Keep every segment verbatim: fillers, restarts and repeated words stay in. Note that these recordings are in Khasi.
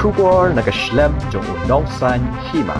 Khubor na ka shlem jong u nongsan hima.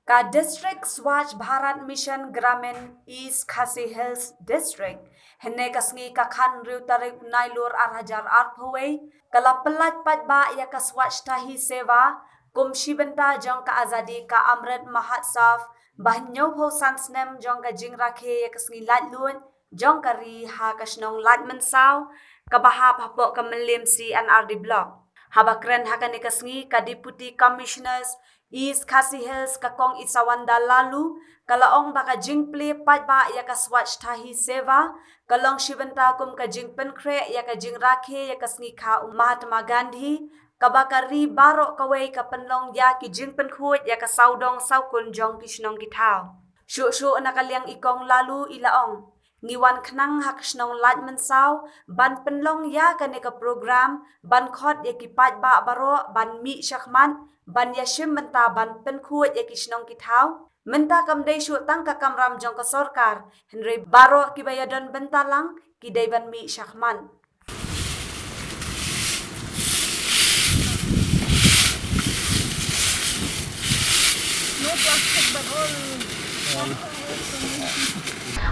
Ka District Swachh Bharat Mission Gramin East Khasi Hills District, hynne ka sngi ka khatnriew tarik u Nailur ar hajar arphew wei, ka la pyllait paidbah ïa ka Swachhata Hi Seva, kum shi bynta jong ka Azadi ka Amrit Mahotsav, ba hynñiewphew san snem jong ka jingrakhe ïa ka sngi laitluid jong ka ri ha ka shnong Laitmynsaw, kaba hap hapoh ka Mylliem C and R D Block. Haba kren ha kane ka sngi ka Deputy Commissioners East Khasi Hills ka Kong Isawanda Laloo, ka la ong ba ka jingplie paidbah ïa ka Swachhata Hi Seva ka long shi bynta kum ka jingpynkhreh ïa ka jingrakhe ïa ka sngi kha u Mahatma Gandhi, kaba ka ri baroh kawei ka pynlong ïa ki jingpynkhuid ïa ka sawdong sawkun jong ki shnong ki thaw. Shuh shuh na ka liang i Kong Laloo i la ong, ngi wan khnang ha ka shnong Laitmynsaw ban pynlong ïa kane ka program, ban khot ïa ki paidbah baroh ban mih shakhmat, ban ïashim bynta ban pynkhuid ïa ki shnong ki thaw. Mynta kam dei shuh tang ka kamram jong ka sorkar, hynrei baroh kiba ïadon bynta lang ki dei ban mih shakhmat.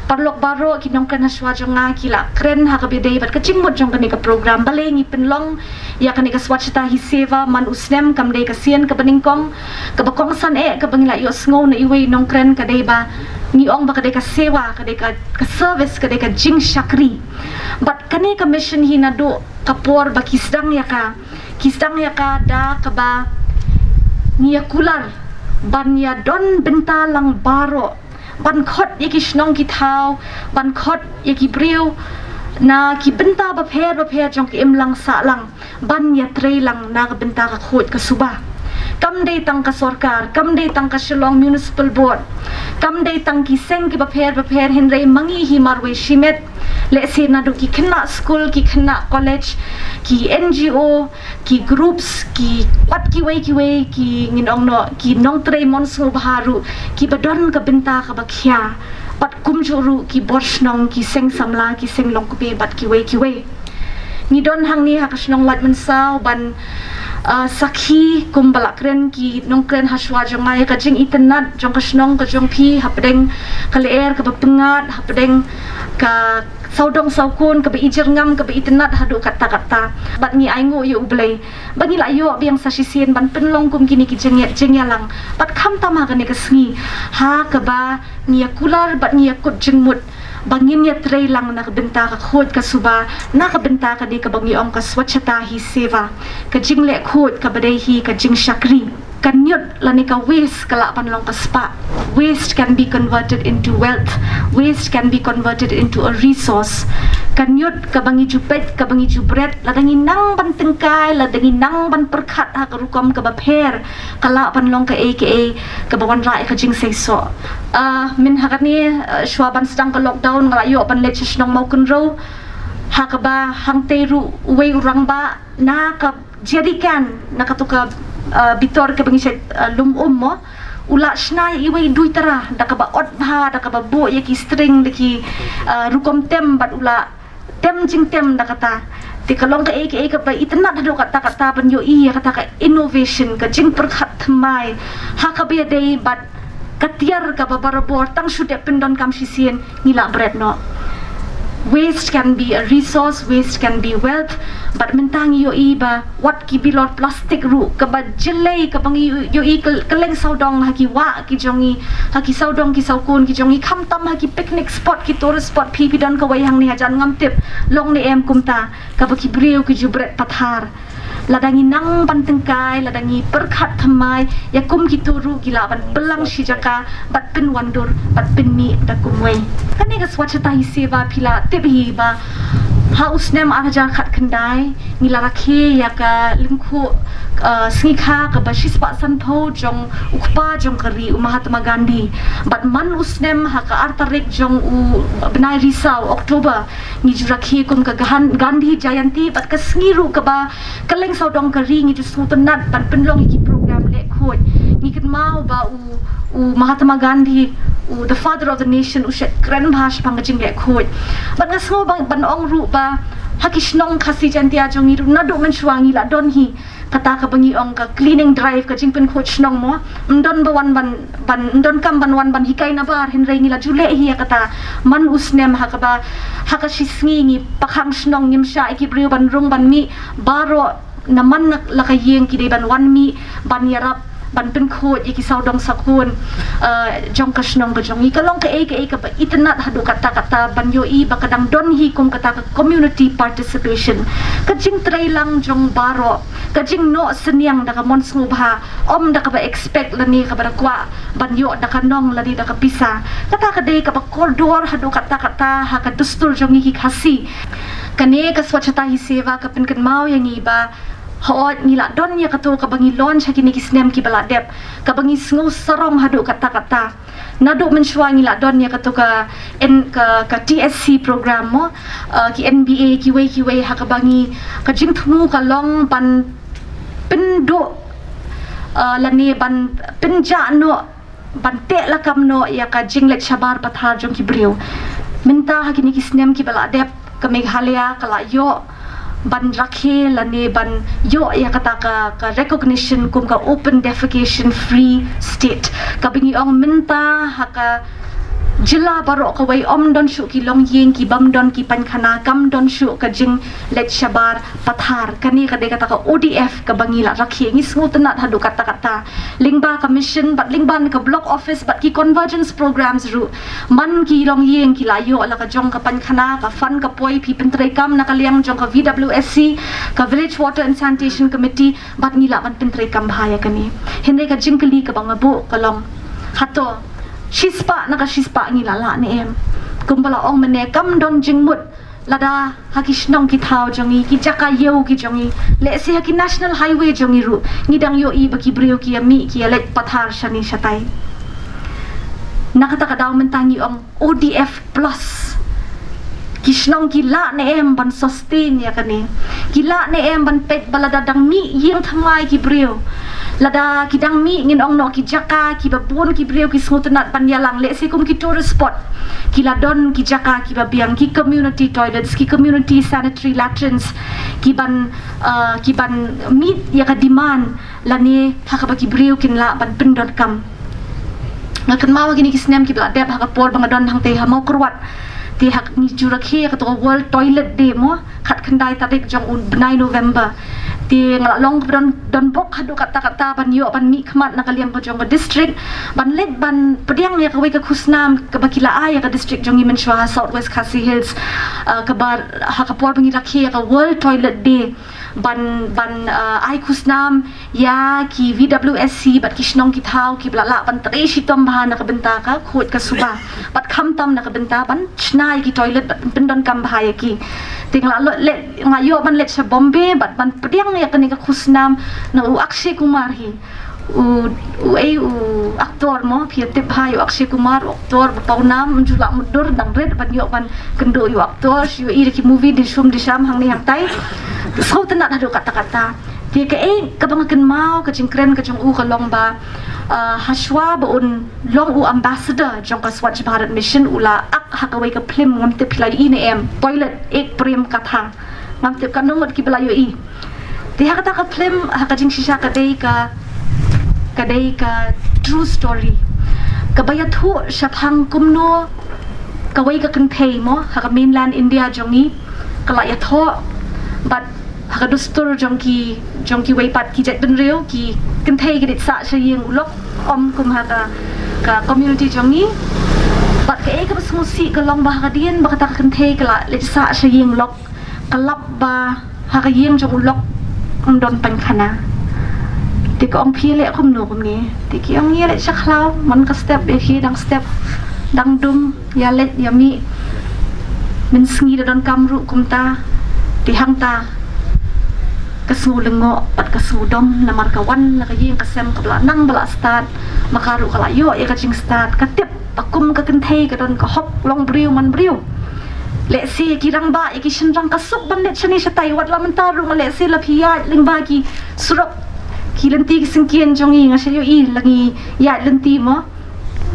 Paralok baroh, ki nongkren ha shuwa jong nga ki la kren ha kaba ïadei bad ka jingmut jong kane ka program. Balei ngi pynlong ïa kane ka Swachhata Hi Seva man u snem? Kam dei ka sien kaba nyngkong. Kaba kongsan eh kaba ngi la ïohsngew na iwei i nongkren ka dei ba ngi ong ba ka dei ka seva, ka dei ka, ka service, ka dei ka jingshakri. Bad kane ka mission hi naduh ka por ba ki sdang ïa ka, ki sdang ïa ka da kaba ngi ïa kular ban ïadon bynta lang baroh, ban khot ïa ki shnong ki thaw, ban khot ïa ki briew na ki bynta bapher bapher jong ka imlang sahlang, ban ïatrei lang na ka bynta ka khuid ka suba. Kam dei tang ka sorkar, kam dei tang ka Shillong Municipal Board, kam dei tang ki seng kiba pher bapher, hynrei ma ngi hi marwei shimet, lehse naduh ki khynnah skul, ki khynnah college, ki N G O, ki groups, ki wat kiwei kiwei, ki ngin ong noh, ki nongtrei mon sngewbha ruh kiba don ka bynta kaba khia, bad kumjuh ruh ki bor shnong, ki seng samla, ki seng longkmie bad kiwei kiwei. Ngi don hangne ha ka shnong Laitmynsaw ban, ah, sakhi kumba la kren ki nongkren ha shuwa jong nga ïa ka jingitynnad jong ka shnong ka jong phi hapdeng ka lyer kaba pyngngad, hapdeng ka sawdong sawkun kaba ijyrngam, kaba itynnad haduh katta katta. Bad ngi ainguh ïa U Blei ba ngi la ïoh biang sa shisien ban pynlong kum kine ki jingïa-, jingïalang. Bad khamtam ha kane ka sngi, ha kaba ngi ïa kular bad ngi ïa kut jingmut ba ngin ïatrei lang na ka bynta ka khuid ka suba, na ka bynta ka dei kaba ngi ong ka Swachhata Hi Seva, ka jingleh khuid kaba dei hi ka jingshakri. Ka ñiut lane ka waste ka lah ban long ka spah. Waste can be converted into wealth. Waste can be converted into a resource. Ka ñiut kaba ngi ju peit, kaba ngi ju bret, lada ngi nang ban tyngkai, lada ngi nang ban pyrkhat ha ka rukom kaba pher, ka lah ban long kaei kaei kaba wanrah ïa ka jingseisoh. Ah, mynta ha kane, ah, shuwa ban sdang ka lockdown nga la ïoh ban leit sha shnong Mawkynrew, ha kaba hangtei ruh uwei u rangbah na ka jerrycan, na kato ka, ah, bitor kaba ngi shait, ah, lum um mo, u la shna ïa iwei i duitara da kaba ot bha, da kaba buh ïa ki string, da ki, ah, rukom tem, bad u la tem jingtem da kata. Te ka long kaei kaei kaba itynnad haduh katta katta ban ïohi ïa kata ka innovation, ka jingpyrkhat thymmai ha kaba ïadei bad ka tiar kaba barabor, tang shu dep pyndonkam shisien ngi la bret noh. Waste can be a resource, waste can be wealth. Bad mynta ngi ïohi ba wat ki bilor plastik ruh, kaba jyllei, kaba ngi ïohi kylleng sawdong ha ki wah ki jong ngi, ha ki sawdong ki sawkun ki jong ngi, khamtam ha ki picnic spot, ki tourist spot, phi phi don kawei hangne hajan ngam tip long ne em kumta, kaba ki briew ki ju bret pathar. Lada ngi nang ban tyngkai, lada ngi pyrkhat thymmai, ïa kum kito ruh ki lah ban pynlang shi jaka bad pynwandur bad pynmih da kumwei. Kane ka Swachhata Hi Seva phi la tip hi ba ha u snem ar hajar khatkhyndai ngi la rakhe ïa ka lyngkhuh, ah, sngi kha kaba shispah sanphew jong u kpa jong ka ri, u Mahatma Gandhi. Bad man u snem ha ka ar tarik jong u bnai Risaw, October, ngi ju rakhe kum ka Gahan-, Gandhi Jayanti, bad ka sngi ruh kaba kylleng sawdong ka ri ngi ju sngewtynnad ban pynlong ïa ki program leh khuid. Ngi kynmaw ba u, u Mahatma Gandhi, u the father of the nation, u shait kren bha shaphang ka jingleh khuid. Bad nga sngew ban, ban ong ruh ba ha ki shnong Khasi Jaintia jong ngi ruh naduh mynshuwa ngi la don hi kata kaba ngi ong ka cleaning drive, ka jingpynkhuid shnong mo. Ym don ba wan ban, ban, ym don kam ban wan ban hikai nabar, hynrei ngi la ju leh hi ïa kata man u snem, ha kaba, ha ka shi sngi ngi pakhang shnong, ngim shah ïa ki briew ban rung ban mih, baroh na man na la ka ïing ki dei ban wan mih, ban ïarap, ban pynkhuid ïa ki sawdong sakhun, eh, jong ka shnong ka jong ngi. Ka long kaei kaei kaba itynnad haduh katta katta ban ïohi ba ka dang don hi kum kata ka community participation. Ka jingtrei lang jong baroh, ka jingnoh synñiang da ka mon sngewbha, ym da kaba expect lane kaba da kwah ban ïoh da ka nong lane da ka pisa. Kata ka dei kaba kordor haduh katta katta ha ka dustur jong ngi ki Khasi. Kane ka Swachhata Hi Seva ka pynkynmaw ïa ngi ba hooid ngi la don ïa kato kaba ngi launch ha kine ki snem kiba la dep, kaba ngi sngew sarong haduh katta katta. Naduh mynshuwa ngi la don ïa kato ka N, ka, ka T S C program mo, eh, ki N B A kiwei kiwei, ha kaba ngi, ka jingthmu ka long ban pynduh, eh, lane ban pynjah noh, ban teh lakam noh ïa ka jingleit shabar pathar jong ki briew. Mynta ha kine ki snem kiba la dep, ka Meghalaya ka la ïoh ban rakhe lane ban ïoh ïa kata ka, ka recognition kum ka open defecation free state. Kaba ngi ong mynta ha ka jylla baroh kawei ym don shuh ki longïing kibym don ki painkhana, kam don shuh ka jingleit shabar pathar. Kane ka dei kata ka O D F kaba ngi la rakhe, ngi sngewtynnad haduh katta katta. Lyngba ka mission bad lyngba ka block office bad ki convergence programs ruh, man ki longïing ki la ïoh la ka jong ka painkhana, ka fund ka poi, phi pyntreikam na ka liang jong ka V W S C, ka Village Water and Sanitation Committee, bad ngi lah ban pyntreikam bha ïa kane. Hynrei ka jingkylli kaba nga buh ka long, hato shispah na ka shispah ngi la lah ne em? Kumba la ong mynne, kam don jingmut lada ha ki shnong ki thaw jong ngi, ki jaka ïew ki jong ngi, lehse ha ki national highway jong ngi ruh, ngi dang ïohi ba ki briew ki ïa mih ki ïa leit pathar shane shatai. Na kata ka daw mynta ngi ong O D F plus. Ki shnong ki lah ne em ban sustain ïa kane? Ki lah ne em ban peit ba lada dang mih ïing thymmai ki briew, lada ki dang mih, ngin ong, noh ki jaka kiba bun ki briew ki sngewtynnad ban ïalang, lehse kum ki tourist spot, ki la don ki jaka kiba biang, ki community toilets, ki community sanitary latrines, ki ban, uh, ki ban meet ïa ka demand lane ha kaba ki briew kin lah ban pyndonkam. Nga kynmaw ha kine ki snem kiba la dep, ha ka por ba nga don hangtei ha Mawkyrwat, te ha ngi ju rakhe ïa kato ka World Toilet Day mo, khatkhyndai tarik jong u bnai November. Te nga la long kaba don, don bok haduh katta katta ban ïoh ban mihkhmat na ka liang ka jong ka district, ban leit ban pdiang ïa kawei ka khusnam kaba ki la ai ïa ka district jong ngi mynshuwa ha South West Khasi Hills, uh, kaba ha ka por ba ngi rakhe ïa ka World Toilet Day, ban, ban, uh, ai khusnam ïa ki V W S C bad ki shnong ki thaw kiba la lah ban trei shitom bha na ka bynta ka khuid ka suba, bad khamtam na ka bynta ban shna ïa ki toilet bad pyndonkam bha ïa ki. Te nga la lo-, leit, nga ïoh ban leit sha Bombay bad ban pdiang ïa kane ka khusnam na u Akshay Kumar hi. U, u ei, u actor mo, phi tip bha ïa u Akshay Kumar, u actor ba pawnam, ym ju lah mutdur, dang rit ban ïoh ban kynduh ïa u actor, shu ïohi da ki movie dishum disham hangne hangtai. Sngewtynnad haduh katta katta. Te kaei kaba nga kynmaw, ka jingkren ka jong u ka long ba, ah, hashwa ba un long u ambassador jong ka Swachh Bharat Mission, u la ak ha kawei ka film, ngam tip phi la ïohi ne em, Toilet Ek Prem Katha. Ngam tip katno ngut kiba la ïohi. Te ha kata ka film, ha ka jingshisha, ka dei ka, ka dei ka true story kaba ïathuh shaphang kumno kawei ka kynthei mo, ha ka mainland India jong ngi, ka la ïathoh bad ha ka dustur jong ki, jong kiwei pat ki jaitbynriew, ki kynthei ki leit sah sha ïing u lok, ym kum ha ka, ka community jong ngi. Bad kaei kaba sngewsih ka long ba hadien ba kata ka kynthei ka la leit sah sha ïing lok, ka lap ba ha ka ïing jong u lok ym don painkhana. Te ka ong, phi leh kumno kumne? Te ki ong, ïa leit sha khlaw, man ka step, ïa ki dang step, dang dum, ïa leit ïa mih. Mynsngi da donkam ruh kumta. Te hangta ka sngew lyngngoh bad ka sngew dom, namar ka wan na ka ïing ka sem kaba la nang ba la stad, ma ka ruh ka la ïoh ïa ka jingstad. Ka tip ba kum ka kynthei ka don ka hok long briew man briew. Lehse ïa ki rangbah, ïa ki shynrang ka suk ban leit shane shatai, wat la mynta ruh, lehse la phi ïaid lyngba ki surok, ki lynti ki syngkien jong ngi, nga shu ïohi la ngi ïaid lynti mo,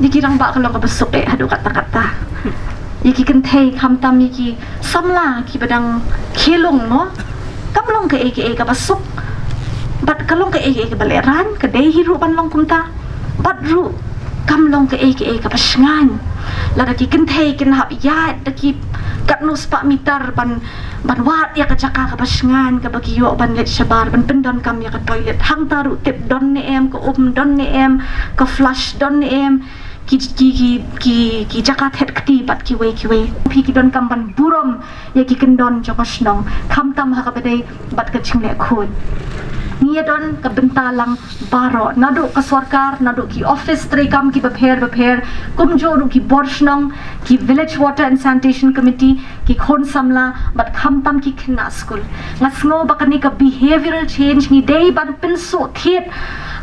ïa ki rangbah ka long kaba suk eh haduh katta katta. Ïa ki kynthei khamtam ïa ki samla kiba dang khie lung mo, kam long kaei kaei, kaba suk. Bad ka long kaei kaei kaba lehraiñ, ka dei hi ruh ban long kumta. Bad ruh kam long kaei kaei kaba shngaiñ. Lada ki kynthei kin hap ïaid da ki katno spah mitar ban, ban wad ïa ka jaka kaba shngaiñ kaba ki ïoh ban leit shabar, ban pyndonkam ïa ka toilet. Hangta ruh tip don ne em ka um, don ne em ka flush, don ne em ki, ki, ki, ki, ki jaka thet kti bad kiwei kiwei. Phi ki donkam ban burom ïa ki kyndon jong ka shnong, khamtam ha kaba dei bad ka jingleh khuid. Ngi ïa don ka bynta lang baroh, naduh ka sorkar, naduh ki office treikam kiba pher bapher, kumjuh ruh ki bor shnong, ki Village Water and Sanitation Committee, ki khun samla, bad khamtam ki khynnah skul. Nga sngew ba kane ka behavioral change ngi dei ban pynsuh thied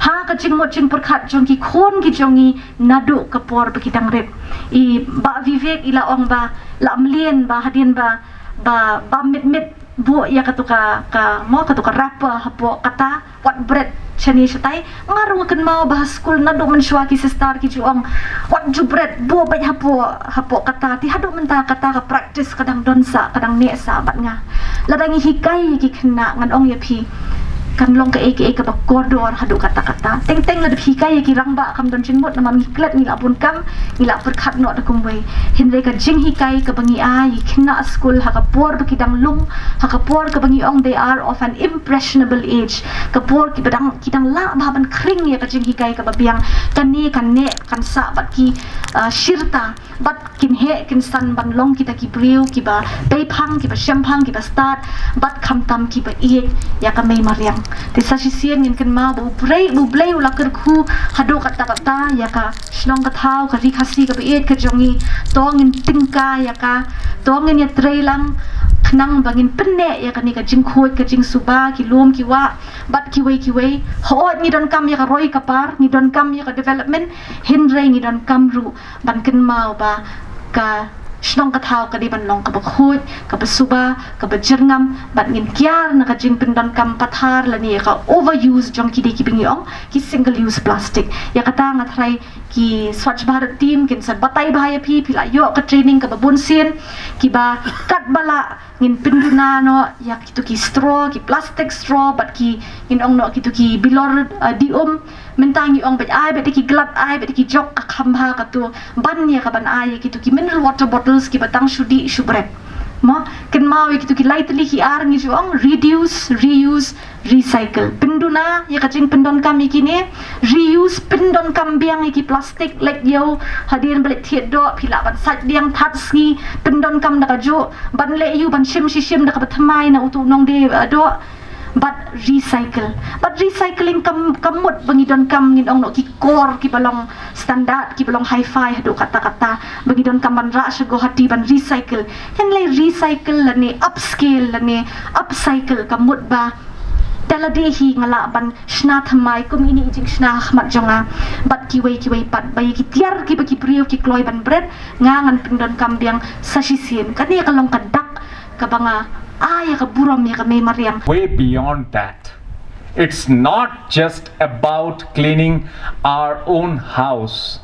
ha ka jingmut jingpyrkhat jong ki khun ki jong ngi naduh ka por ba ki dang rit. I Bah Vivek i la ong ba la mlien ba hadien ba, ba, ba mit mit buh ïa katu ka, ka, mo, katu ka wrapper hapoh kata, wat bret shane shatai. Nga ruh nga kynmaw ba ha skul naduh mynshuwa ki sister ki ju ong, wat ju bret, buh beit hapoh, hapoh kata. Te haduh mynta kata ka practice ka dang don sah, ka dang neh sah bad nga. Lada ngi hikai ïa ki khynnah, ngan ong ïa phi, kan long kaei kaei kaba kordor haduh katta katta. Teng teng lada phi hikai ïa ki rangbah kam don jingmut, namar ngi klet, ngi lah bun kam, ngi lah pyrkhat noh da kumwei. Hynrei ka jinghikai kaba ngi ai ïa ki khynnah skul ha ka por ba ki dang lung, ha ka por kaba ngi ong they are of an impressionable age, ka por kiba dang, ki dang lah bha ban khring ïa ka jinghikai kaba biang. Kane kan neh kan sah bad ki, ah, shirta, bad kin heh kin san ban long kita ki briew kiba pei phang, kiba shem phang, kiba stad, bad khamtam kiba ïeit ïa ka mei mariang. Te sa shisien ngin kynmaw ba U Blei, U Blei u la kyrkhu haduh katta katta ïa ka shnong ka thaw, ka Ri Khasi kaba ïeit ka jong ngi. To ngin tyngka ïa ka, to ngin ïatrei lang khnang ba ngin pynneh ïa kane ka jingkhuid, ka jingsuba, ki lum ki wah bad kiwei kiwei. Hooid ngi donkam ïa ka roi ka par, ngi donkam ïa ka development, hynrei ngi donkam ruh ban kynmaw ba ka shnong ka thaw ka dei ban long kaba khuid, kaba suba, kaba jyrngam, bad ngin kiar na ka jingpyndonkam pathar lane ïa ka overuse jong kidei kiba ngi ong ki single use plastic. Ïa kata nga tharai ki Swachh Bharat team kin sa batai bha ïa phi, phi la ïoh ka training kaba bun sien, kiba katba lah ngin pynduna noh ïa kito ki straw, ki plastic straw, bad ki, ngin ong noh kito ki bilor, uh, di um. Mynta ngi ong beit ai beit da ki glat, ai beit da ki jok, ka kham bha kato. Ban ïa ka ban ai ïa kito ki mineral water bottles kiba tang shu dih shu bret. Mo, kynmaw ïa kito ki lai tylli ki R ngi ju ong, reduce, reuse, recycle. Pynduna ïa ka jingpyndonkam ïa kine, reuse, pyndonkam biang ïa ki plastic, leit ïew hadien ba leit thied doh, phi lah ban sait biang tad sngi, pyndonkam da kajuh, ban leh ïew ban shim shi shim da kaba thymmai na uto u nongdie, eh, doh. Bad recycle. Bad recycling kam, kam mut ba ngi donkam, ngin ong noh, ki kor kiba long standard, kiba long hi-fi haduh katta katta, ba ngi donkam ban rah sha Guwahati ban recycle. Hynrei recycle lane upscale lane upcycle kam mut ba te lade hi nga lah ban shna thymmai kum ine i jingshna ha khmat jong nga bad kiwei kiwei pat, ba ïa ki tiar kiba ki briew ki kloi ban bret, nga ngan pyndonkam biang sa shisien. Kane ka long ka dak kaba nga ai ïa ka burom ïa ka mei mariang. Way beyond that. It's not just about cleaning our own house.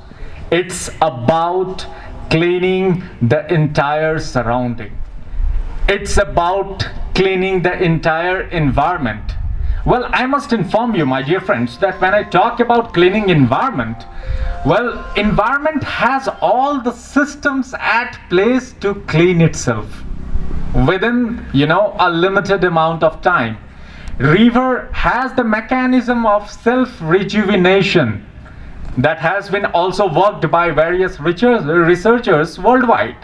It's about cleaning the entire surrounding. It's about cleaning the entire environment. Well, I must inform you, my dear friends, that when I talk about cleaning environment, well, environment has all the systems at place to clean itself within, you know, a limited amount of time. River has the mechanism of self-rejuvenation that has been also worked by various research-, researchers worldwide.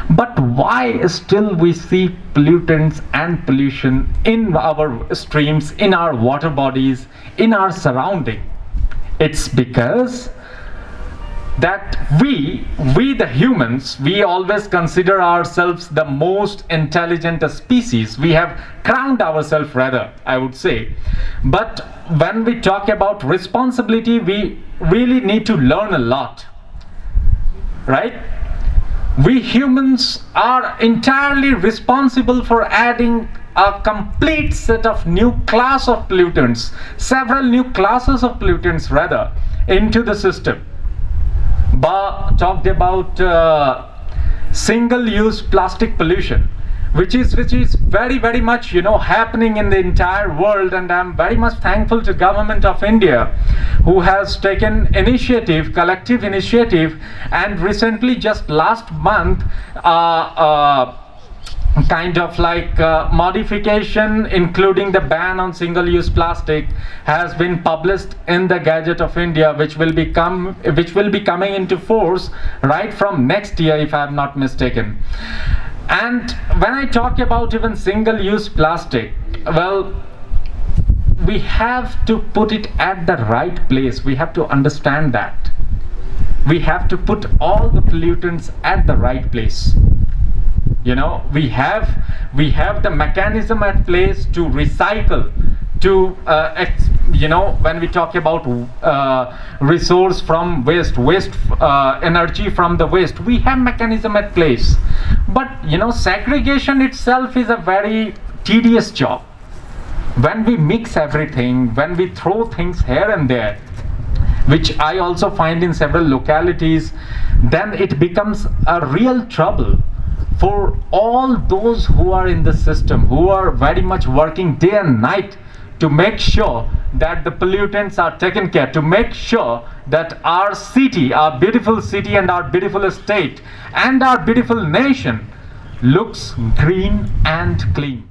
But why still we see pollutants and pollution in our streams, in our water bodies, in our surrounding? It's because that we, we the humans, we always consider ourselves the most intelligent species. We have crowned ourselves, rather, I would say. But when we talk about responsibility, we really need to learn a lot, right? We humans are entirely responsible for adding a complete set of new class of pollutants, several new classes of pollutants rather, into the system. Bah talked about, uh, single-use plastic pollution. which is which is very, very much, you know, happening in the entire world, and I'm very much thankful to Government of India, who has taken initiative, collective initiative, and recently, just last month, uh, uh, kind of like uh, modification, including the ban on single use plastic, has been published in the Gazette of India, which will become which will be coming into force right from next year, if I am not mistaken. And when I talk about even single use plastic, well, we have to put it at the right place. We have to understand that we have to put all the pollutants at the right place. You know, we have we have the mechanism at place to recycle, to uh, ex- you know, when we talk about uh, resource from waste, waste uh, energy from the waste, we have mechanism at place. But, you know, segregation itself is a very tedious job. When we mix everything, when we throw things here and there, which I also find in several localities, then it becomes a real trouble for all those who are in the system, who are very much working day and night to make sure that the pollutants are taken care, to make sure that our city, our beautiful city, and our beautiful state, and our beautiful nation looks green and clean.